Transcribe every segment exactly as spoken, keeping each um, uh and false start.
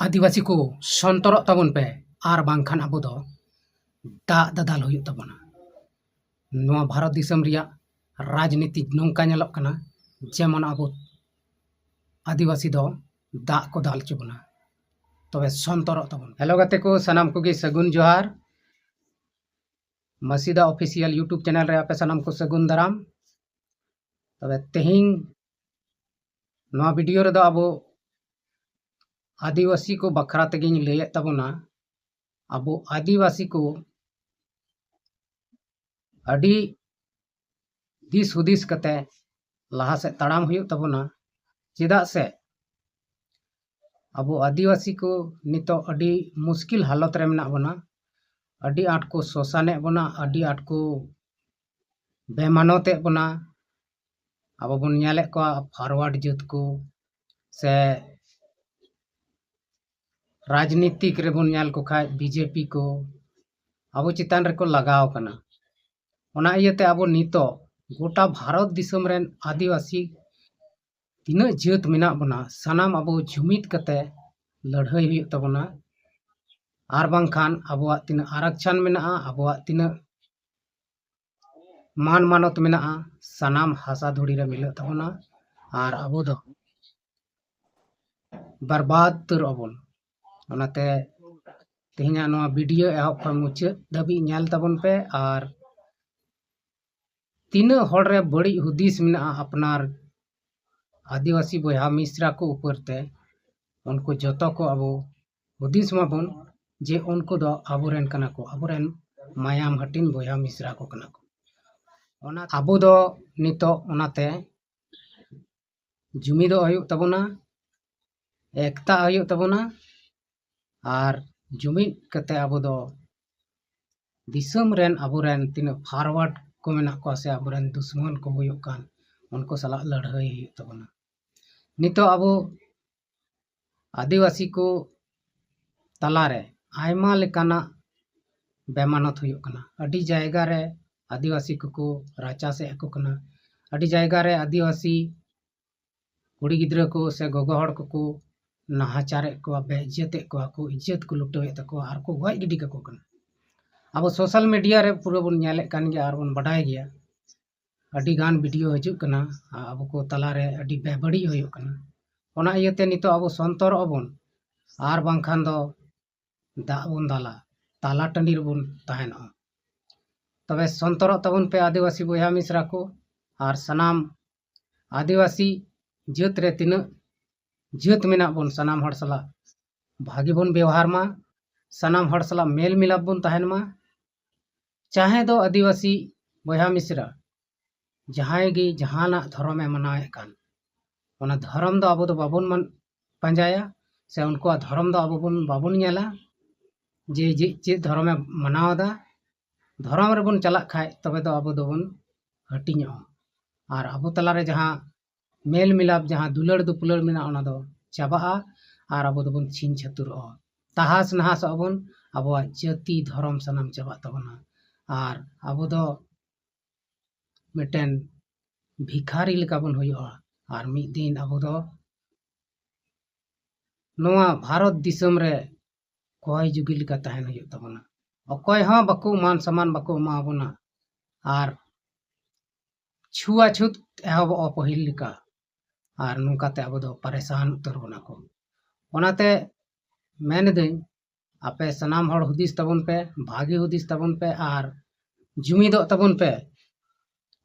ᱟᱹᱫᱤᱵᱟᱹᱥᱤ ᱠᱚ ᱥᱚᱱᱛᱚᱨᱚᱜ ᱛᱟᱵᱚᱱ ᱯᱮ, ᱟᱨ ᱵᱟᱝᱠᱷᱟᱱ ᱟᱵᱚ ᱫᱚ ᱫᱟᱜ ᱫᱟᱫᱟᱞ ᱦᱩᱭᱩᱜ ᱛᱟᱵᱚᱱᱟ᱾ ᱱᱚᱣᱟ ᱵᱷᱟᱨᱚᱛ ᱫᱤᱥᱚᱢ ᱨᱮᱭᱟᱜ ᱨᱟᱡᱽᱱᱤᱛᱤ ᱱᱚᱝᱠᱟ ᱧᱮᱞᱚᱜ ᱠᱟᱱᱟ, ᱡᱮᱢᱚᱱ ᱟᱵᱚ ᱟᱹᱫᱤᱵᱟᱹᱥᱤ ᱫᱚ ᱫᱟᱜ ᱠᱚ ᱫᱟᱞ ᱦᱚᱪᱚ ᱵᱚᱱᱟ᱾ ᱛᱚᱵᱮ ᱥᱚᱱᱛᱚᱨᱚᱜ ᱛᱟᱵᱚᱱ᱾ ᱦᱮᱞᱳ ᱜᱟᱛᱮ ᱠᱚ, ᱥᱟᱱᱟᱢ ᱠᱚᱜᱮ ᱥᱟᱹᱜᱩᱱ ᱡᱚᱦᱟᱨ᱾ ᱢᱟᱥᱤᱫᱟ Official YouTube channel ᱨᱮ ᱟᱯᱮ ᱥᱟᱱᱟᱢ ᱠᱚ ᱥᱟᱹᱜᱩᱱ ᱫᱟᱨᱟᱢ᱾ ᱛᱚᱵᱮ ᱛᱮᱦᱮᱧ ᱱᱚᱣᱟ ᱵᱷᱤᱰᱤᱭᱳ ᱨᱮᱫᱚ ᱟᱵᱚ ᱟᱹᱫᱤᱵᱟᱹᱥᱤ ᱠᱚ ᱵᱟᱠᱷᱨᱟ ᱛᱮᱜᱮᱧ ᱞᱟᱹᱭᱮᱫ ᱛᱟᱵᱚᱱᱟ᱾ ᱟᱵᱚ ᱟᱹᱫᱤᱵᱟᱹᱥᱤ ᱠᱚ ᱟᱹᱰᱤ ᱫᱤᱥ ᱦᱩᱫᱤᱥ ᱠᱟᱛᱮ ᱞᱟᱦᱟ ᱥᱮᱫ ᱛᱟᱲᱟᱢ ᱦᱩᱭᱩᱜ ᱛᱟᱵᱚᱱᱟ᱾ ᱪᱮᱫᱟᱜ ᱥᱮ ᱟᱵᱚ ᱟᱹᱫᱤᱵᱟᱹᱥᱤ ᱠᱚ ᱱᱤᱛᱚᱜ ᱟᱹᱰᱤ ᱢᱩᱥᱠᱤᱞ ᱦᱟᱞᱚᱛ ᱨᱮ ᱢᱮᱱᱟᱜ ᱵᱚᱱᱟ᱾ ᱟᱹᱰᱤ ᱟᱸᱴ ᱠᱚ ᱥᱳᱥᱟᱱᱮᱫ ᱵᱚᱱᱟ, ᱟᱹᱰᱤ ᱟᱸᱴ ᱠᱚ ᱵᱮᱢᱟᱱᱚᱛᱮᱫ ᱵᱚᱱᱟ᱾ ᱟᱵᱚ ᱵᱚᱱ ᱧᱮᱞᱮᱫ ᱠᱚᱣᱟ forward ᱡᱟᱹᱛ ᱠᱚ, ᱥᱮ ᱨᱟᱡᱽᱱᱤᱛᱤᱠ ᱨᱮᱵᱚᱱ ᱧᱮᱞ ᱠᱚ ᱠᱷᱟᱡ ᱵᱤᱡᱮᱯᱤ ᱠᱚ ᱟᱵᱚ ᱪᱮᱛᱟᱱ ᱨᱮᱠᱚ ᱞᱟᱜᱟᱣ ᱠᱟᱱᱟ᱾ ᱚᱱᱟ ᱤᱭᱟᱹᱛᱮ ᱟᱵᱚ ᱱᱤᱛᱚᱜ ᱜᱚᱴᱟ ᱵᱷᱟᱨᱚᱛ ᱫᱤᱥᱚᱢ ᱨᱮᱱ ᱟᱹᱫᱤᱵᱟᱹᱥᱤ ᱛᱤᱱᱟᱹᱜ ᱡᱟᱹᱛ ᱢᱮᱱᱟᱜ ᱵᱚᱱᱟ, ᱥᱟᱱᱟᱢ ᱟᱵᱚ ᱡᱩᱢᱤᱫ ᱠᱟᱛᱮ ᱞᱟᱹᱲᱦᱟᱹᱭ ᱦᱩᱭᱩᱜ ᱛᱟᱵᱚᱱᱟ᱾ ᱟᱨ ᱵᱟᱝᱠᱷᱟᱱ ᱟᱵᱚᱣᱟᱜ ᱛᱤᱱᱟᱹᱜ ᱟᱨᱟᱠᱪᱷᱟᱱ ᱢᱮᱱᱟᱜᱼᱟ, ᱟᱵᱚᱣᱟᱜ ᱛᱤᱱᱟᱹᱜ ᱢᱟᱱ ᱢᱟᱱᱚᱛ ᱢᱮᱱᱟᱜᱼᱟ, ᱥᱟᱱᱟᱢ ᱦᱟᱥᱟ ᱫᱷᱩᱲᱤ ᱨᱮ ᱢᱤᱞᱟᱹᱜ ᱛᱟᱵᱚᱱᱟ᱾ ᱟᱨ ᱟᱵᱚ ᱫᱚ ᱵᱟᱨᱵᱟᱫ ᱩᱛᱟᱹᱨᱚᱜᱼᱟ ᱵᱚᱱ᱾ ᱚᱱᱟᱛᱮ ᱛᱮᱦᱮᱧᱟᱜ ᱱᱚᱣᱟ ᱵᱷᱤᱰᱤᱭᱳ ᱮᱦᱚᱵ ᱠᱷᱚᱱ ᱢᱩᱪᱟᱹᱫ ᱫᱷᱟᱹᱵᱤᱡ ᱧᱮᱞ ᱛᱟᱵᱚᱱ ᱯᱮ᱾ ᱟᱨ ᱛᱤᱱᱟᱹᱜ ᱦᱚᱲ ᱨᱮ ᱵᱟᱹᱲᱤᱡ ᱦᱩᱫᱤᱥ ᱢᱮᱱᱟᱜᱼᱟ ᱟᱯᱱᱟᱨ ᱟᱹᱫᱤᱵᱟᱹᱥᱤ ᱵᱚᱭᱦᱟ ᱢᱤᱥᱨᱟ ᱠᱚ ᱩᱯᱚᱨ ᱛᱮ, ᱩᱱᱠᱩ ᱡᱚᱛᱚ ᱠᱚ ᱟᱵᱚ ᱦᱩᱫᱤᱥ ᱢᱟᱵᱚᱱ ᱡᱮ ᱩᱱᱠᱩ ᱫᱚ ᱟᱵᱚᱨᱮᱱ ᱠᱟᱱᱟ ᱠᱚ, ᱟᱵᱚᱨᱮᱱ ᱢᱟᱭᱟᱢ ᱦᱟᱹᱴᱤᱧ ᱵᱚᱭᱦᱟ ᱢᱤᱥᱨᱟ ᱠᱚ ᱠᱟᱱᱟ ᱠᱚ᱾ ᱚᱱᱟ ᱟᱵᱚ ᱫᱚ ᱱᱤᱛᱚᱜ ᱚᱱᱟᱛᱮ ᱡᱩᱢᱤᱫᱚᱜ ᱦᱩᱭᱩᱜ ᱛᱟᱵᱚᱱᱟ, ᱮᱠᱛᱟ ᱦᱩᱭᱩᱜ ᱛᱟᱵᱚᱱᱟ᱾ ᱟᱨ ᱡᱩᱢᱤᱫ ᱠᱟᱛᱮ ᱟᱵᱚ ᱫᱚ ᱫᱤᱥᱚᱢ ᱨᱮᱱ ᱟᱵᱚᱨᱮᱱ ᱛᱤᱱᱟᱹᱜ forward ᱠᱚ ᱢᱮᱱᱟᱜ ᱠᱚᱣᱟ ᱥᱮ ᱟᱵᱚᱨᱮᱱ ᱫᱩᱥᱢᱚᱱ ᱠᱚ ᱦᱩᱭᱩᱜ ᱠᱟᱱ, ᱩᱱᱠᱩ ᱥᱟᱞᱟᱜ ᱞᱟᱹᱲᱦᱟᱹᱭ ᱦᱩᱭᱩᱜ ᱛᱟᱵᱚᱱᱟ᱾ ᱱᱤᱛᱚᱜ ᱟᱵᱚ ᱟᱹᱫᱤᱵᱟᱹᱥᱤ ᱠᱚ ᱛᱟᱞᱟᱨᱮ ᱟᱭᱢᱟ ᱞᱮᱠᱟᱱᱟᱜ ᱵᱮᱢᱟᱱᱚᱛ ᱦᱩᱭᱩᱜ ᱠᱟᱱᱟ᱾ ᱟᱹᱰᱤ ᱡᱟᱭᱜᱟ ᱨᱮ ᱟᱹᱫᱤᱵᱟᱹᱥᱤ ᱠᱚᱠᱚ ᱨᱟᱪᱟᱥᱮᱫ ᱠᱚ ᱠᱟᱱᱟ᱾ ᱟᱹᱰᱤ ᱡᱟᱭᱜᱟ ᱨᱮ ᱟᱹᱫᱤᱵᱟᱹᱥᱤ ᱠᱩᱲᱤ ᱜᱤᱫᱽᱨᱟᱹ ᱠᱚ ᱥᱮ ᱜᱚᱜᱚ ᱦᱚᱲ ᱠᱚᱠᱚ ᱱᱟᱦᱟᱪᱟᱨᱮᱫ ᱠᱚᱣᱟ, ᱵᱮ ᱤᱡᱽᱡᱚᱛᱮᱫ ᱠᱚᱣᱟ ᱠᱚ, ᱤᱡᱽᱡᱚᱛ ᱠᱚ ᱞᱩᱴᱟᱹᱣᱮᱫ ᱛᱟᱠᱚᱣᱟ ᱟᱨ ᱠᱚ ᱜᱚᱡ ᱜᱤᱰᱤ ᱠᱟᱠᱚ ᱠᱟᱱᱟ᱾ ᱟᱵᱚ social media ᱨᱮ ᱯᱩᱨᱟᱹ ᱵᱚᱱ ᱧᱮᱞᱮᱫ ᱠᱟᱱ ᱜᱮᱭᱟ ᱟᱨ ᱵᱚᱱ ᱵᱟᱰᱟᱭ ᱜᱮᱭᱟ, ᱟᱹᱰᱤ ᱜᱟᱱ video ᱦᱤᱡᱩᱜ ᱠᱟᱱᱟ, ᱟᱵᱚ ᱠᱚ ᱛᱟᱞᱟᱨᱮ ᱟᱹᱰᱤ ᱵᱮᱵᱟᱹᱲᱤᱡ ᱦᱩᱭᱩᱜ ᱠᱟᱱᱟ᱾ ᱚᱱᱟ ᱤᱭᱟᱹᱛᱮ ᱱᱤᱛᱚᱜ ᱟᱵᱚ ᱥᱚᱱᱛᱚᱨᱚᱜ ᱟᱵᱚᱱ, ᱟᱨ ᱵᱟᱝᱠᱷᱟᱱ ᱫᱚ ᱫᱟᱜ ᱵᱚᱱ ᱫᱟᱞᱟ, ᱛᱟᱞᱟ ᱴᱟᱺᱰᱤ ᱨᱮᱵᱚᱱ ᱛᱟᱦᱮᱱᱚᱜᱼᱟ᱾ ᱛᱚᱵᱮ ᱥᱚᱱᱛᱚᱨᱚᱜ ᱛᱟᱵᱚᱱ ᱯᱮ ᱟᱹᱫᱤᱵᱟᱹᱥᱤ ᱵᱚᱭᱦᱟ ᱢᱤᱥᱨᱟ ᱠᱚ, ᱟᱨ ᱥᱟᱱᱟᱢ ᱟᱹᱫᱤᱵᱟᱹᱥᱤ ᱡᱟᱹᱛ ᱨᱮ ᱛᱤᱱᱟᱹᱜ ᱡᱟᱹᱛ ᱢᱮᱱᱟᱜ ᱵᱚᱱ, ᱥᱟᱱᱟᱢ ᱦᱚᱲ ᱥᱟᱞᱟᱜ ᱵᱷᱟᱜᱮ ᱵᱚᱱ ᱵᱮᱣᱦᱟᱨ ᱢᱟ, ᱥᱟᱱᱟᱢ ᱦᱚᱲ ᱥᱟᱞᱟᱜ ᱢᱮᱞ ᱢᱤᱞᱟᱯ ᱵᱚᱱ ᱛᱟᱦᱮᱱ ᱢᱟ᱾ ᱪᱟᱦᱮ ᱫᱚ ᱟᱹᱫᱤᱵᱟᱹᱥᱤ ᱵᱚᱭᱦᱟ ᱢᱤᱥᱨᱟ ᱡᱟᱦᱟᱸᱭ ᱜᱮ ᱡᱟᱦᱟᱱᱟᱜ ᱫᱷᱚᱨᱚᱢᱮ ᱢᱟᱱᱟᱣᱮᱫ ᱠᱟᱱ, ᱚᱱᱟ ᱫᱷᱚᱨᱚᱢ ᱫᱚ ᱟᱵᱚ ᱫᱚ ᱵᱟᱵᱚᱱ ᱢᱟᱱ-, ᱯᱟᱸᱡᱟᱭᱟ, ᱥᱮ ᱩᱱᱠᱩᱣᱟᱜ ᱫᱷᱚᱨᱚᱢ ᱫᱚ ᱟᱵᱚ ᱵᱚᱱ, ᱵᱟᱵᱚᱱ ᱧᱮᱞᱟ, ᱡᱮ, ᱡᱮ ᱪᱮᱫ ᱫᱷᱚᱨᱚᱢᱮ ᱢᱟᱱᱟᱣ ᱮᱫᱟ᱾ ᱫᱷᱚᱨᱚᱢ ᱨᱮᱵᱚᱱ ᱪᱟᱞᱟᱜ ᱠᱷᱟᱡ ᱛᱚᱵᱮ ᱫᱚ ᱟᱵᱚ ᱫᱚᱵᱚᱱ ᱦᱟᱹᱴᱤᱧᱚᱜᱼᱟ, ᱟᱨ ᱟᱵᱚ ᱛᱟᱞᱟᱨᱮ ᱡᱟᱦᱟᱸ ᱢᱮᱞ ᱢᱤᱞᱟᱯ, ᱡᱟᱦᱟᱸ ᱫᱩᱞᱟᱹᱲ ᱫᱩᱯᱩᱞᱟᱹᱲ ᱢᱮᱱᱟᱜᱼᱟ, ᱚᱱᱟ ᱫᱚ ᱪᱟᱵᱟᱜᱼᱟ, ᱟᱨ ᱟᱵᱚ ᱫᱚᱵᱚᱱ ᱪᱷᱤᱝ ᱪᱷᱟᱹᱛᱩᱨᱚᱜᱼᱟ, ᱛᱟᱦᱟᱥ ᱱᱟᱦᱟᱥᱚᱜᱼᱟ ᱵᱚᱱ, ᱟᱵᱚᱣᱟᱜ ᱡᱟᱹᱛᱤ ᱫᱷᱚᱨᱚᱢ ᱥᱟᱱᱟᱢ ᱪᱟᱵᱟᱜ ᱛᱟᱵᱚᱱᱟ, ᱟᱨ ᱟᱵᱚ ᱫᱚ ᱢᱤᱫᱴᱮᱱ ᱵᱷᱤᱠᱷᱟᱨᱤ ᱞᱮᱠᱟ ᱵᱚᱱ ᱦᱩᱭᱩᱜᱼᱟ᱾ ᱟᱨ ᱢᱤᱫ ᱫᱤᱱ ᱟᱵᱚ ᱫᱚ ᱱᱚᱣᱟ ᱵᱷᱟᱨᱚᱛ ᱫᱤᱥᱚᱢ ᱨᱮ ᱠᱚᱭ ᱡᱩᱜᱤ ᱞᱮᱠᱟ ᱛᱟᱦᱮᱱ ᱦᱩᱭᱩᱜ ᱛᱟᱵᱚᱱᱟ᱾ ᱚᱠᱚᱭ ᱦᱚᱸ ᱵᱟᱠᱚ ᱢᱟᱱ ᱥᱚᱢᱢᱟᱱ ᱵᱟᱠᱚ ᱮᱢᱟ ᱵᱚᱱᱟ, ᱟᱨ ᱪᱷᱩᱣᱟᱪᱷᱩᱛ ᱮᱦᱚᱵᱚᱜᱼᱟ ᱯᱟᱹᱦᱤᱞ ᱞᱮᱠᱟ, ᱟᱨ ᱱᱚᱝᱠᱟᱛᱮ ᱟᱵᱚ ᱫᱚ ᱯᱟᱨᱮᱥᱟᱱ ᱩᱛᱟᱹᱨ ᱵᱚᱱᱟ ᱠᱚ᱾ ᱚᱱᱟᱛᱮ ᱢᱮᱱ ᱮᱫᱟᱹᱧ, ᱟᱯᱮ ᱥᱟᱱᱟᱢ ᱦᱚᱲ ᱦᱩᱫᱤᱥ ᱛᱟᱵᱚᱱ ᱯᱮ, ᱵᱷᱟᱜᱮ ᱦᱩᱫᱤᱥ ᱛᱟᱵᱚᱱ ᱯᱮ, ᱟᱨ ᱡᱩᱢᱤᱫᱚᱜ ᱛᱟᱵᱚᱱ ᱯᱮ᱾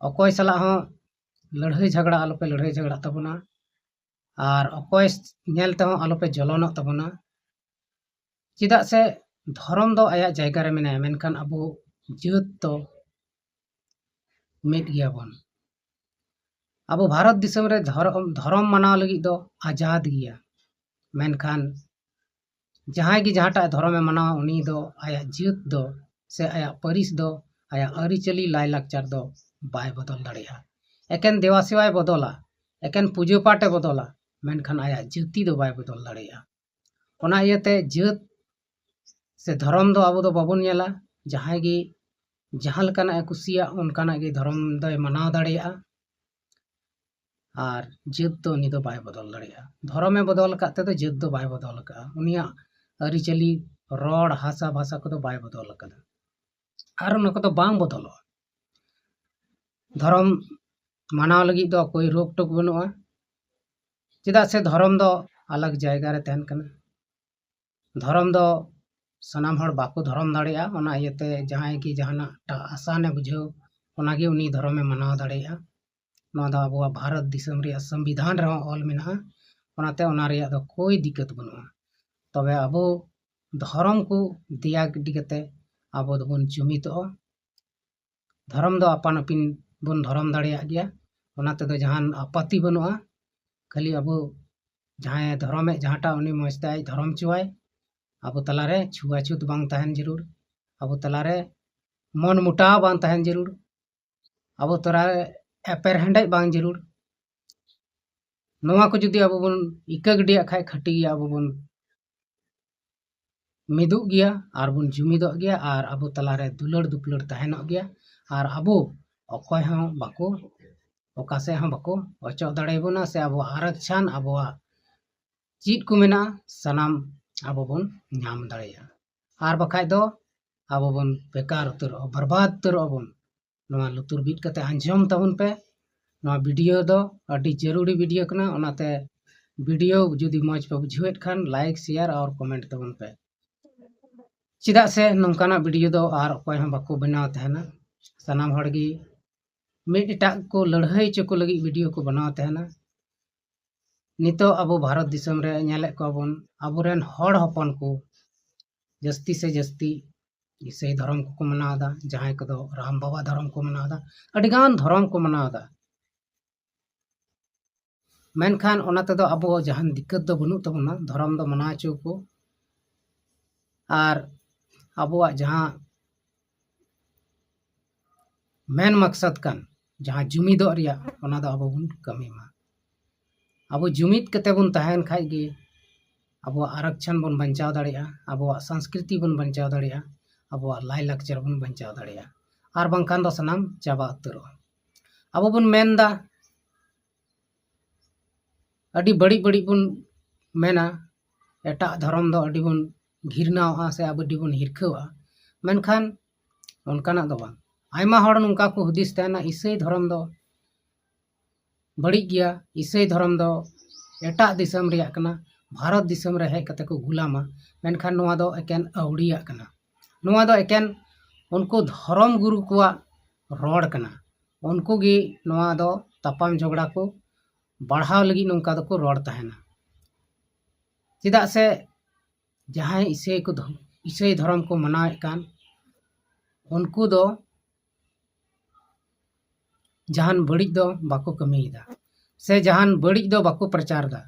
ᱚᱠᱚᱭ ᱥᱟᱞᱟᱜ ᱦᱚᱸ ᱞᱟᱹᱲᱦᱟᱹᱭ ᱡᱷᱟᱜᱽᱲᱟ ᱟᱞᱚᱯᱮ ᱞᱟᱹᱲᱦᱟᱹᱭ ᱡᱷᱟᱜᱽᱲᱟᱜ ᱛᱟᱵᱚᱱᱟ, ᱟᱨ ᱚᱠᱚᱭ ᱧᱮᱞ ᱛᱮᱦᱚᱸ ᱟᱞᱚᱯᱮ ᱡᱚᱞᱚᱱᱚᱜ ᱛᱟᱵᱚᱱᱟ᱾ ᱪᱮᱫᱟᱜ ᱥᱮ ᱫᱷᱚᱨᱚᱢ ᱫᱚ ᱟᱭᱟᱜ ᱡᱟᱭᱜᱟ ᱨᱮ ᱢᱮᱱᱟᱭᱟ, ᱢᱮᱱᱠᱷᱟᱱ ᱟᱵᱚ ᱡᱟᱹᱛ ᱫᱚ ᱢᱤᱫ ᱜᱮᱭᱟᱵᱚᱱ᱾ ᱟᱵᱚ ᱵᱷᱟᱨᱚᱛ ᱫᱤᱥᱚᱢ ᱨᱮ ᱫᱷᱚᱨᱚᱢ, ᱫᱷᱚᱨᱚᱢ ᱢᱟᱱᱟᱣ ᱞᱟᱹᱜᱤᱫ ᱫᱚ ᱟᱡᱟᱫ ᱜᱮᱭᱟ, ᱢᱮᱱᱠᱷᱟᱱ ᱡᱟᱦᱟᱸᱭ ᱜᱮ ᱡᱟᱦᱟᱸᱴᱟᱜ ᱫᱷᱚᱨᱚᱢᱮ ᱢᱟᱱᱟᱣᱟ, ᱩᱱᱤ ᱫᱚ ᱟᱭᱟᱜ ᱡᱟᱹᱛ ᱫᱚ ᱥᱮ ᱟᱭᱟᱜ ᱯᱟᱹᱨᱤᱥ ᱫᱚ, ᱟᱭᱟᱜ ᱟᱹᱨᱤᱪᱟᱹᱞᱤ ᱞᱟᱭᱼᱞᱟᱠᱪᱟᱨ ᱫᱚ ᱵᱟᱭ ᱵᱚᱫᱚᱞ ᱫᱟᱲᱮᱭᱟᱜᱼᱟ᱾ ᱮᱠᱮᱱ ᱫᱮᱣᱟ ᱥᱮᱣᱟᱭ ᱵᱚᱫᱚᱞᱟ, ᱮᱠᱮᱱ ᱯᱩᱡᱟᱹ ᱯᱟᱴᱮ ᱵᱚᱫᱚᱞᱟ, ᱢᱮᱱᱠᱷᱟᱱ ᱟᱭᱟᱜ ᱡᱟᱹᱛᱤ ᱫᱚ ᱵᱟᱭ ᱵᱚᱫᱚᱞ ᱫᱟᱲᱮᱭᱟᱜᱼᱟ᱾ ᱚᱱᱟ ᱤᱭᱟᱹᱛᱮ ᱡᱟᱹᱛ ᱥᱮ ᱫᱷᱚᱨᱚᱢ ᱫᱚ ᱟᱵᱚ ᱫᱚ ᱵᱟᱵᱚᱱ ᱧᱮᱞᱟ᱾ ᱡᱟᱦᱟᱸᱭ ᱜᱮ ᱡᱟᱦᱟᱸ ᱞᱮᱠᱟᱱᱟᱜ ᱮ ᱠᱩᱥᱤᱭᱟᱜ, ᱚᱱᱠᱟᱱᱟᱜ ᱜᱮ ᱫᱷᱚᱨᱚᱢ ᱫᱚᱭ ᱢᱟᱱᱟᱣ ᱫᱟᱲᱮᱭᱟᱜᱼᱟ᱾ ᱟᱨ ᱡᱟᱹᱛ ᱫᱚ ᱩᱱᱤ ᱫᱚ ᱵᱟᱭ ᱵᱚᱫᱚᱞ ᱫᱟᱲᱮᱭᱟᱜᱼᱟ᱾ ᱫᱷᱚᱨᱚᱢᱮ ᱵᱚᱫᱚᱞ ᱟᱠᱟᱫ ᱛᱮᱫᱚ ᱡᱟᱹᱛ ᱫᱚ ᱵᱟᱭ ᱵᱚᱫᱚᱞ ᱟᱠᱟᱫᱼᱟ᱾ ᱩᱱᱤᱭᱟᱜ ᱟᱹᱨᱤᱪᱟᱹᱞᱤ, ᱨᱚᱲ, ᱦᱟᱥᱟ ᱵᱷᱟᱥᱟ ᱠᱚᱫᱚ ᱵᱟᱭ ᱵᱚᱫᱚᱞ ᱟᱠᱟᱫᱟ᱾ ᱟᱨ ᱚᱱᱟ ᱠᱚᱫᱚ ᱵᱟᱝ ᱵᱚᱫᱚᱞᱚᱜᱼᱟ᱾ ᱫᱷᱚᱨᱚᱢ ᱢᱟᱱᱟᱣ ᱞᱟᱹᱜᱤᱫ ᱫᱚ ᱚᱠᱚᱭ ᱨᱳᱠ ᱴᱳᱠ ᱵᱟᱹᱱᱩᱜᱼᱟ, ᱪᱮᱫᱟᱜ ᱥᱮ ᱫᱷᱚᱨᱚᱢ ᱫᱚ ᱟᱞᱟᱜᱽ ᱡᱟᱭᱜᱟ ᱨᱮ ᱛᱟᱦᱮᱱ ᱠᱟᱱᱟ᱾ ᱫᱷᱚᱨᱚᱢ ᱫᱚ ᱥᱟᱱᱟᱢ ᱦᱚᱲ ᱵᱟᱠᱚ ᱫᱷᱚᱨᱚᱢ ᱫᱟᱲᱮᱭᱟᱜᱼᱟ, ᱚᱱᱟ ᱤᱭᱟᱹᱛᱮ ᱡᱟᱦᱟᱸᱭ ᱜᱮ ᱡᱟᱦᱟᱱᱟᱜ ᱴᱟᱜ ᱟᱥᱟᱱᱮ ᱵᱩᱡᱷᱟᱹᱣ, ᱚᱱᱟᱜᱮ ᱩᱱᱤ ᱫᱷᱚᱨᱚᱢᱮ ᱢᱟᱱᱟᱣ ᱫᱟᱲᱮᱭᱟᱜᱼᱟ᱾ ᱱᱚᱣᱟ ᱫᱚ ᱟᱵᱚᱣᱟᱜ ᱵᱷᱟᱨᱚᱛ ᱫᱤᱥᱚᱢ ᱨᱮᱭᱟᱜ ᱥᱚᱝᱵᱤᱫᱷᱟᱱ ᱨᱮᱦᱚᱸ ᱚᱞ ᱢᱮᱱᱟᱜᱼᱟ, ᱚᱱᱟᱛᱮ ᱚᱱᱟ ᱨᱮᱭᱟᱜ ᱫᱚ ᱠᱳᱭ ᱫᱤᱠᱠᱟᱹᱛ ᱵᱟᱹᱱᱩᱜᱼᱟ᱾ ᱛᱚᱵᱮ ᱟᱵᱚ ᱫᱷᱚᱨᱚᱢ ᱠᱚ ᱫᱮᱭᱟ ᱜᱤᱰᱤ ᱠᱟᱛᱮ ᱟᱵᱚ ᱫᱚᱵᱚᱱ ᱡᱩᱢᱤᱫᱚᱜᱼᱟ᱾ ᱫᱷᱚᱨᱚᱢ ᱫᱚ ᱟᱯᱟᱱ ᱟᱹᱯᱤᱱ ᱵᱚᱱ ᱫᱷᱚᱨᱚᱢ ᱫᱟᱲᱮᱭᱟᱜ ᱜᱮᱭᱟ, ᱚᱱᱟ ᱛᱮᱫᱚ ᱡᱟᱦᱟᱱ ᱟᱯᱟᱛᱤ ᱵᱟᱹᱱᱩᱜᱼᱟ᱾ ᱠᱷᱟᱹᱞᱤ ᱟᱵᱚ ᱡᱟᱦᱟᱸᱭ ᱫᱷᱚᱨᱚᱢᱮᱫ ᱡᱟᱦᱟᱸᱴᱟᱜ ᱩᱱᱤ ᱢᱚᱡᱽ ᱛᱮ ᱟᱡ ᱫᱷᱚᱨᱚᱢ ᱦᱚᱪᱚᱣᱟᱭ, ᱟᱵᱚ ᱛᱟᱞᱟᱨᱮ ᱪᱷᱩᱣᱟᱪᱷᱩᱛ ᱵᱟᱝ ᱛᱟᱦᱮᱱ ᱡᱟᱹᱨᱩᱲ, ᱟᱵᱚ ᱛᱟᱞᱟᱨᱮ ᱢᱚᱱ ᱢᱚᱴᱟᱣ ᱵᱟᱝ ᱛᱟᱦᱮᱱ ᱡᱟᱹᱨᱩᱲ, ᱟᱵᱚ ᱛᱟᱞᱟᱨᱮ ᱮᱯᱮᱨ ᱦᱮᱸᱰᱮᱡ ᱵᱟᱝ ᱡᱟᱹᱨᱩᱲ᱾ ᱱᱚᱣᱟ ᱠᱚ ᱡᱩᱫᱤ ᱟᱵᱚ ᱵᱚᱱ ᱤᱠᱟᱹ ᱜᱤᱰᱤᱭᱟᱜ ᱠᱷᱟᱡ, ᱠᱷᱟᱹᱴᱤ ᱜᱮ ᱟᱵᱚ ᱵᱚᱱ ᱢᱤᱫᱚᱜ ᱜᱮᱭᱟ ᱟᱨ ᱵᱚᱱ ᱡᱩᱢᱤᱫᱚᱜ ᱜᱮᱭᱟ ᱟᱨ ᱟᱵᱚ ᱛᱟᱞᱟᱨᱮ ᱫᱩᱞᱟᱹᱲ ᱫᱩᱯᱞᱟᱹᱲ ᱛᱟᱦᱮᱱᱚᱜ ᱜᱮᱭᱟ᱾ ᱟᱨ ᱟᱵᱚ ᱚᱠᱚᱭ ᱦᱚᱸ ᱵᱟᱠᱚ, ᱚᱠᱟ ᱥᱮᱫ ᱦᱚᱸ ᱵᱟᱠᱚ ᱚᱪᱚᱜ ᱫᱟᱲᱮᱭᱟᱵᱚᱱᱟ, ᱥᱮ ᱟᱵᱚᱣᱟᱜ ᱟᱨᱚᱠᱪᱷᱟᱱ, ᱟᱵᱚᱣᱟᱜ ᱪᱮᱫ ᱠᱚ ᱢᱮᱱᱟᱜᱼᱟ, ᱥᱟᱱᱟᱢ ᱟᱵᱚ ᱵᱚᱱ ᱧᱟᱢ ᱫᱟᱲᱮᱭᱟᱜᱼᱟ᱾ ᱟᱨ ᱵᱟᱠᱷᱟᱡ ᱫᱚ ᱟᱵᱚ ᱵᱚᱱ ᱵᱮᱠᱟᱨ ᱩᱛᱟᱹᱨᱚᱜᱼᱟ, ᱵᱚᱨᱵᱟᱫ ᱩᱛᱟᱹᱨᱚᱜᱼᱟ ᱵᱚᱱ᱾ ᱱᱚᱣᱟ ᱞᱩᱛᱩᱨ ᱵᱤᱫ ᱠᱟᱛᱮ ᱟᱸᱡᱚᱢ ᱛᱟᱵᱚᱱ ᱯᱮ᱾ ᱱᱚᱣᱟ ᱵᱷᱤᱰᱤᱭᱳ ᱫᱚ ᱟᱹᱰᱤ ᱡᱟᱹᱨᱩᱲᱤ ᱵᱷᱤᱰᱤᱭᱳ ᱠᱟᱱᱟ, ᱚᱱᱟᱛᱮ ᱵᱷᱤᱰᱤᱭᱳ ᱡᱩᱫᱤ ᱢᱚᱡᱽ ᱯᱮ ᱵᱩᱡᱷᱟᱹᱣᱮᱫ ᱠᱷᱟᱱ, ᱞᱟᱭᱤᱠ, ᱥᱮᱭᱟᱨ ᱟᱨ ᱠᱚᱢᱮᱱᱴ ᱛᱟᱵᱚᱱ ᱯᱮ᱾ ᱪᱮᱫᱟᱜ ᱥᱮ ᱱᱚᱝᱠᱟᱱᱟᱜ ᱵᱷᱤᱰᱤᱭᱳ ᱫᱚ ᱟᱨ ᱚᱠᱚᱭ ᱦᱚᱸ ᱵᱟᱠᱚ ᱵᱮᱱᱟᱣ ᱛᱟᱦᱮᱱᱟ᱾ ᱥᱟᱱᱟᱢ ᱦᱚᱲ ᱜᱮ ᱢᱤᱫ ᱮᱴᱟᱜ ᱠᱚ ᱞᱟᱹᱲᱦᱟᱹᱭ ᱦᱚᱪᱚ ᱠᱚ ᱞᱟᱹᱜᱤᱫ ᱵᱷᱤᱰᱤᱭᱳ ᱠᱚ ᱵᱮᱱᱟᱣ ᱛᱟᱦᱮᱱᱟ᱾ ᱱᱤᱛᱚᱜ ᱟᱵᱚ ᱵᱷᱟᱨᱚᱛ ᱫᱤᱥᱚᱢ ᱨᱮ ᱧᱮᱞᱮᱫ ᱠᱚᱣᱟ ᱵᱚᱱ, ᱟᱵᱚᱨᱮᱱ ᱦᱚᱲ ᱦᱚᱯᱚᱱ ᱠᱚ ᱡᱟᱹᱥᱛᱤ ᱥᱮ ᱡᱟᱹᱥᱛᱤ ᱤᱥᱟᱹᱭ ᱫᱷᱚᱨᱚᱢ ᱠᱚᱠᱚ ᱢᱟᱱᱟᱣ ᱮᱫᱟ, ᱡᱟᱦᱟᱸᱭ ᱠᱚᱫᱚ ᱨᱟᱢ ᱵᱟᱵᱟ ᱫᱷᱚᱨᱚᱢ ᱠᱚ ᱢᱟᱱᱟᱣ ᱮᱫᱟ, ᱟᱹᱰᱤᱜᱟᱱ ᱫᱷᱚᱨᱚᱢ ᱠᱚ ᱢᱟᱱᱟᱣ ᱮᱫᱟ᱾ ᱢᱮᱱᱠᱷᱟᱱ ᱚᱱᱟ ᱛᱮᱫᱚ ᱟᱵᱚ ᱡᱟᱦᱟᱱ ᱫᱤᱠᱠᱟᱹᱛ ᱫᱚ ᱵᱟᱹᱱᱩᱜ ᱛᱟᱵᱚᱱᱟ, ᱫᱷᱚᱨᱚᱢ ᱫᱚ ᱢᱟᱱᱟᱣ ᱦᱚᱪᱚ ᱠᱚ᱾ ᱟᱨ ᱟᱵᱚᱣᱟᱜ ᱡᱟᱦᱟᱸ ᱢᱮᱱ ᱢᱟᱠᱥᱟᱫ ᱠᱟᱱ, ᱡᱟᱦᱟᱸ ᱡᱩᱢᱤᱫᱚᱜ ᱨᱮᱭᱟᱜ, ᱚᱱᱟ ᱫᱚ ᱟᱵᱚ ᱵᱚᱱ ᱠᱟᱹᱢᱤ ᱢᱟ᱾ ᱟᱵᱚ ᱡᱩᱢᱤᱫ ᱠᱟᱛᱮ ᱵᱚᱱ ᱛᱟᱦᱮᱱ ᱠᱷᱟᱡ ᱜᱮ ᱟᱵᱚᱣᱟᱜ ᱟᱨᱚᱠᱪᱷᱚᱱ ᱵᱚᱱ ᱵᱟᱧᱪᱟᱣ ᱫᱟᱲᱮᱭᱟᱜᱼᱟ, ᱟᱵᱚᱣᱟᱜ ᱥᱚᱝᱥᱠᱨᱤᱛᱤ ᱵᱚᱱ ᱵᱟᱧᱪᱟᱣ ᱫᱟᱲᱮᱭᱟᱜᱼᱟ, ᱟᱵᱚᱣᱟᱜ ᱞᱟᱭᱼᱞᱟᱠᱪᱟᱨ ᱵᱚᱱ ᱵᱟᱧᱪᱟᱣ ᱫᱟᱲᱮᱭᱟᱜᱼᱟ᱾ ᱟᱨ ᱵᱟᱝᱠᱷᱟᱱ ᱫᱚ ᱥᱟᱱᱟᱢ ᱪᱟᱵᱟ ᱩᱛᱟᱹᱨᱚᱜᱼᱟ᱾ ᱟᱵᱚ ᱵᱚᱱ ᱢᱮᱱᱫᱟ ᱟᱹᱰᱤ ᱵᱟᱹᱲᱤᱡ ᱵᱟᱹᱲᱤᱡ ᱵᱚᱱ ᱢᱮᱱᱟ, ᱮᱴᱟᱜ ᱫᱷᱚᱨᱚᱢ ᱫᱚ ᱟᱹᱰᱤ ᱵᱚᱱ ᱜᱷᱤᱨᱱᱟᱣᱟᱜᱼᱟ ᱥᱮ ᱟᱹᱰᱤ ᱵᱚᱱ ᱦᱤᱨᱠᱷᱟᱹᱣᱟᱜᱼᱟ᱾ ᱢᱮᱱᱠᱷᱟᱱ ᱚᱱᱠᱟᱱᱟᱜ ᱫᱚ ᱵᱟᱝ᱾ ᱟᱭᱢᱟ ᱦᱚᱲ ᱱᱚᱝᱠᱟ ᱠᱚ ᱦᱩᱫᱤᱥ ᱛᱟᱦᱮᱱᱟ, ᱤᱥᱟᱹᱭ ᱫᱷᱚᱨᱚᱢ ᱫᱚ ᱵᱟᱹᱲᱤᱡ ᱜᱮᱭᱟ, ᱤᱥᱟᱹᱭ ᱫᱷᱚᱨᱚᱢ ᱫᱚ ᱮᱴᱟᱜ ᱫᱤᱥᱚᱢ ᱨᱮᱭᱟᱜ ᱠᱟᱱᱟ, ᱵᱷᱟᱨᱚᱛ ᱫᱤᱥᱚᱢ ᱨᱮ ᱦᱮᱡ ᱠᱟᱛᱮ ᱠᱚ ᱜᱩᱞᱟᱢᱟ, ᱢᱮᱱᱠᱷᱟᱱ ᱱᱚᱣᱟ ᱫᱚ ᱮᱠᱮᱱ ᱟᱹᱣᱲᱤᱭᱟᱜ ᱠᱟᱱᱟ᱾ ᱱᱚᱣᱟ ᱫᱚ ᱮᱠᱮᱱ ᱩᱱᱠᱩ ᱫᱷᱚᱨᱚᱢ ᱜᱩᱨᱩ ᱠᱚᱣᱟᱜ ᱨᱚᱲ ᱠᱟᱱᱟ᱾ ᱩᱱᱠᱩ ᱜᱮ ᱱᱚᱣᱟ ᱫᱚ ᱛᱟᱯᱟᱢ ᱡᱷᱚᱜᱽᱲᱟ ᱠᱚ ᱵᱟᱲᱦᱟᱣ ᱞᱟᱹᱜᱤᱫ ᱱᱚᱝᱠᱟ ᱫᱚᱠᱚ ᱨᱚᱲ ᱛᱟᱦᱮᱱᱟ᱾ ᱪᱮᱫᱟᱜ ᱥᱮ ᱡᱟᱦᱟᱸᱭ ᱤᱥᱟᱹᱭ ᱠᱚ ᱫᱷᱚ-, ᱤᱥᱟᱹᱭ ᱫᱷᱚᱨᱚᱢ ᱠᱚ ᱢᱟᱱᱟᱣᱮᱫ ᱠᱟᱱ, ᱩᱱᱠᱩ ᱫᱚ ᱡᱟᱦᱟᱱ ᱵᱟᱹᱲᱤᱡ ᱫᱚ ᱵᱟᱠᱚ ᱠᱟᱹᱢᱤᱭᱮᱫᱟ, ᱥᱮ ᱡᱟᱦᱟᱱ ᱵᱟᱹᱲᱤᱡ ᱫᱚ ᱵᱟᱠᱚ ᱯᱨᱚᱪᱟᱨ ᱮᱫᱟ᱾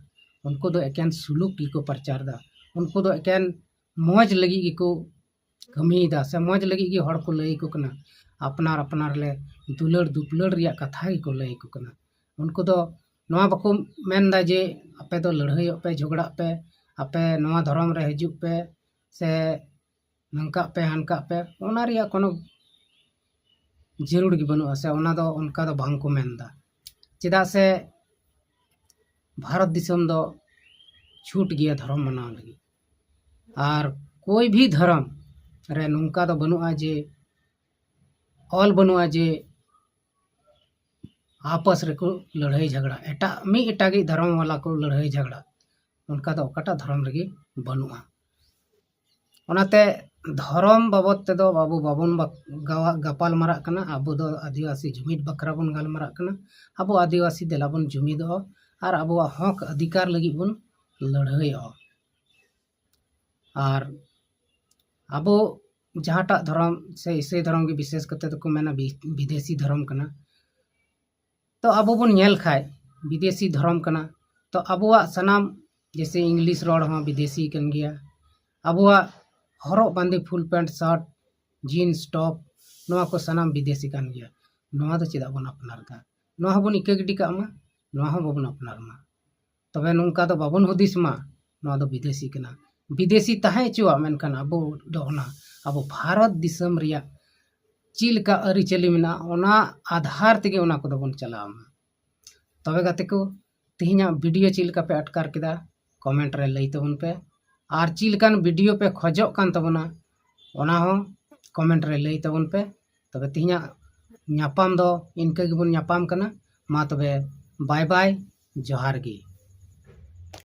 ᱩᱱᱠᱩ ᱫᱚ ᱮᱠᱮᱱ ᱥᱩᱞᱩᱠ ᱜᱮᱠᱚ ᱯᱨᱚᱪᱟᱨ ᱮᱫᱟ᱾ ᱩᱱᱠᱩ ᱫᱚ ᱮᱠᱮᱱ ᱢᱚᱡᱽ ᱞᱟᱹᱜᱤᱫ ᱜᱮᱠᱚ ᱠᱟᱹᱢᱤᱭᱮᱫᱟ, ᱥᱮ ᱢᱚᱡᱽ ᱞᱟᱹᱜᱤᱫ ᱜᱮ ᱦᱚᱲ ᱠᱚ ᱞᱟᱹᱭ ᱟᱠᱚ ᱠᱟᱱᱟ᱾ ᱟᱯᱱᱟᱨ ᱟᱯᱱᱟᱨ ᱞᱮ ᱫᱩᱞᱟᱹᱲ ᱫᱩᱯᱞᱟᱹᱲ ᱨᱮᱭᱟᱜ ᱠᱟᱛᱷᱟ ᱜᱮᱠᱚ ᱞᱟᱹᱭ ᱟᱠᱚ ᱠᱟᱱᱟ᱾ ᱩᱱᱠᱩ ᱫᱚ ᱱᱚᱣᱟ ᱵᱟᱠᱚ ᱢᱮᱱᱫᱟ ᱡᱮ ᱟᱯᱮ ᱫᱚ ᱞᱟᱹᱲᱦᱟᱹᱭᱚᱜ ᱯᱮ, ᱡᱷᱚᱜᱽᱲᱟᱜ ᱯᱮ, ᱟᱯᱮ ᱱᱚᱣᱟ ᱫᱷᱚᱨᱚᱢ ᱨᱮ ᱦᱤᱡᱩᱜ ᱯᱮ, ᱥᱮ ᱱᱚᱝᱠᱟᱜ ᱯᱮ, ᱦᱟᱱᱠᱟᱜ ᱯᱮ, ᱚᱱᱟ ᱨᱮᱭᱟᱜ ᱠᱳᱱᱳ ᱡᱟᱹᱨᱩᱲ ᱜᱮ ᱵᱟᱹᱱᱩᱜᱼᱟ, ᱥᱮ ᱚᱱᱟ ᱫᱚ ᱚᱱᱠᱟ ᱫᱚ ᱵᱟᱝ ᱠᱚ ᱢᱮᱱᱫᱟ᱾ ᱪᱮᱫᱟᱜ ᱥᱮ ᱵᱷᱟᱨᱚᱛ ᱫᱤᱥᱚᱢ ᱫᱚ ᱪᱷᱩᱴ ᱜᱮᱭᱟ ᱫᱷᱚᱨᱚᱢ ᱢᱟᱱᱟᱣ ᱞᱟᱹᱜᱤᱫ᱾ ᱟᱨ ᱠᱳᱭ ᱵᱷᱤ ᱫᱷᱚᱨᱚᱢ ᱨᱮ ᱱᱚᱝᱠᱟ ᱫᱚ ᱵᱟᱹᱱᱩᱜᱼᱟ ᱡᱮ, ᱚᱞ ᱵᱟᱹᱱᱩᱜᱼᱟ ᱡᱮ ᱟᱯᱟᱥ ᱨᱮᱠᱚ ᱞᱟᱹᱲᱦᱟᱹᱭ ᱡᱷᱟᱜᱽᱲᱟ, ᱮᱴᱟᱜ ᱢᱤᱫ ᱮᱴᱟᱜᱤᱡ ᱫᱷᱚᱨᱚᱢ ᱵᱟᱞᱟ ᱠᱚ ᱞᱟᱹᱲᱦᱟᱹᱭ ᱡᱷᱟᱜᱽᱲᱟ᱾ ᱚᱱᱠᱟ ᱫᱚ ᱚᱠᱟᱴᱟᱜ ᱫᱷᱚᱨᱚᱢ ᱨᱮᱜᱮ ᱵᱟᱹᱱᱩᱜᱼᱟ᱾ ᱚᱱᱟᱛᱮ ᱫᱷᱚᱨᱚᱢ ᱵᱟᱵᱚᱫ ᱛᱮᱫᱚ ᱟᱵᱚ ᱵᱟᱵᱚᱱ ᱵᱟᱠ-, ᱜᱟᱣᱟ-, ᱜᱟᱯᱟᱞ ᱢᱟᱨᱟᱜ ᱠᱟᱱᱟ᱾ ᱟᱵᱚ ᱫᱚ ᱟᱹᱫᱤᱵᱟᱹᱥᱤ ᱡᱩᱢᱤᱫ ᱵᱟᱠᱷᱨᱟ ᱵᱚᱱ ᱜᱟᱞᱢᱟᱨᱟᱜ ᱠᱟᱱᱟ᱾ ᱟᱵᱚ ᱟᱹᱫᱤᱵᱟᱹᱥᱤ ᱫᱮᱞᱟ ᱵᱚᱱ ᱡᱩᱢᱤᱫᱚᱜᱼᱟ ᱟᱨ ᱟᱵᱚᱣᱟᱜ ᱦᱚᱠ ᱚᱫᱷᱤᱠᱟᱨ ᱞᱟᱹᱜᱤᱫ ᱵᱚᱱ ᱞᱟᱹᱲᱦᱟᱹᱭᱚᱜᱼᱟ᱾ ᱟᱨ ᱟᱵᱚ ᱡᱟᱦᱟᱸᱴᱟᱜ ᱫᱷᱚᱨᱚᱢ ᱥᱮ ᱤᱥᱟᱹᱭ ᱫᱷᱚᱨᱚᱢ ᱜᱮ ᱵᱤᱥᱮᱥ ᱠᱟᱛᱮ ᱫᱚᱠᱚ ᱢᱮᱱᱟ ᱵᱤ-, ᱵᱤᱫᱮᱥᱤ ᱫᱷᱚᱨᱚᱢ ᱠᱟᱱᱟ᱾ ᱛᱚ ᱟᱵᱚ ᱵᱚᱱ ᱧᱮᱞ ᱠᱷᱟᱡ ᱵᱤᱫᱮᱥᱤ ᱫᱷᱚᱨᱚᱢ ᱠᱟᱱᱟ, ᱛᱚ ᱟᱵᱚᱣᱟᱜ ᱥᱟᱱᱟᱢ, ᱡᱮᱭᱥᱮ ᱤᱝᱞᱤᱥ ᱨᱚᱲ ᱦᱚᱸ ᱵᱤᱫᱮᱥᱤ ᱠᱟᱱ ᱜᱮᱭᱟ, ᱟᱵᱚᱣᱟᱜ ᱦᱚᱨᱚᱜ ᱵᱟᱸᱫᱮ full pant shirt, jeans top, ᱱᱚᱣᱟ ᱠᱚ ᱥᱟᱱᱟᱢ ᱵᱤᱫᱮᱥᱤ ᱠᱟᱱ ᱜᱮᱭᱟ᱾ ᱱᱚᱣᱟ ᱫᱚ ᱪᱮᱫᱟᱜ ᱵᱚᱱ ᱟᱯᱱᱟᱨ ᱮᱫᱟ? ᱱᱚᱣᱟ ᱦᱚᱸᱵᱚᱱ ᱤᱠᱟᱹ ᱜᱤᱰᱤ ᱠᱟᱜ ᱢᱟ, ᱱᱚᱣᱟ ᱦᱚᱸ ᱵᱟᱵᱚᱱ ᱟᱯᱱᱟᱨ ᱢᱟ᱾ ᱛᱚᱵᱮ ᱱᱚᱝᱠᱟ ᱫᱚ ᱵᱟᱵᱚᱱ ᱦᱩᱫᱤᱥ ᱢᱟ, ᱱᱚᱣᱟ ᱫᱚ ᱵᱤᱫᱮᱥᱤ ᱠᱟᱱᱟ᱾ ᱵᱤᱫᱮᱥᱤ ᱛᱟᱦᱮᱸ ᱦᱚᱪᱚᱣᱟᱜ, ᱢᱮᱱᱠᱷᱟᱱ ᱟᱵᱚ ᱫᱚ ᱚᱱᱟ ᱟᱵᱚ ᱵᱷᱟᱨᱚᱛ ᱫᱤᱥᱚᱢ ᱨᱮᱭᱟᱜ ᱪᱮᱫ ᱞᱮᱠᱟ ᱟᱹᱨᱤᱪᱟᱹᱞᱤ ᱢᱮᱱᱟᱜᱼᱟ, ᱚᱱᱟ ᱟᱫᱷᱟᱨ ᱛᱮᱜᱮ ᱚᱱᱟ ᱠᱚᱫᱚ ᱵᱚᱱ ᱪᱟᱞᱟᱣ ᱢᱟ᱾ ᱛᱚᱵᱮ ᱜᱟᱛᱮ ᱠᱚ, ᱛᱮᱦᱮᱧᱟᱜ ᱵᱷᱤᱰᱤᱭᱳ ᱪᱮᱫ ᱞᱮᱠᱟ ᱯᱮ ᱟᱴᱠᱟᱨ ᱠᱮᱫᱟ, ᱠᱚᱢᱮᱱᱴ ᱨᱮ ᱞᱟᱹᱭ ᱛᱟᱵᱚᱱ ᱯᱮ᱾ ᱟᱨ ᱪᱮᱫ ᱞᱮᱠᱟᱱ ᱵᱷᱤᱰᱤᱭᱳ ᱯᱮ ᱠᱷᱚᱡᱚᱜ ᱠᱟᱱ ᱛᱟᱵᱚᱱᱟ, ᱚᱱᱟ ᱦᱚᱸ ᱠᱚᱢᱮᱱᱴ ᱨᱮ ᱞᱟᱹᱭ ᱛᱟᱵᱚᱱ ᱯᱮ᱾ ᱛᱚᱵᱮ ᱛᱮᱦᱮᱧᱟᱜ ᱧᱟᱯᱟᱢ ᱫᱚ ᱤᱱᱠᱟᱹ ᱜᱮᱵᱚᱱ ᱧᱟᱯᱟᱢ ᱠᱟᱱᱟ᱾ ᱢᱟ ᱛᱚᱵᱮ, ᱵᱟᱭ ᱵᱟᱭ, ᱡᱚᱦᱟᱨ ᱜᱮ᱾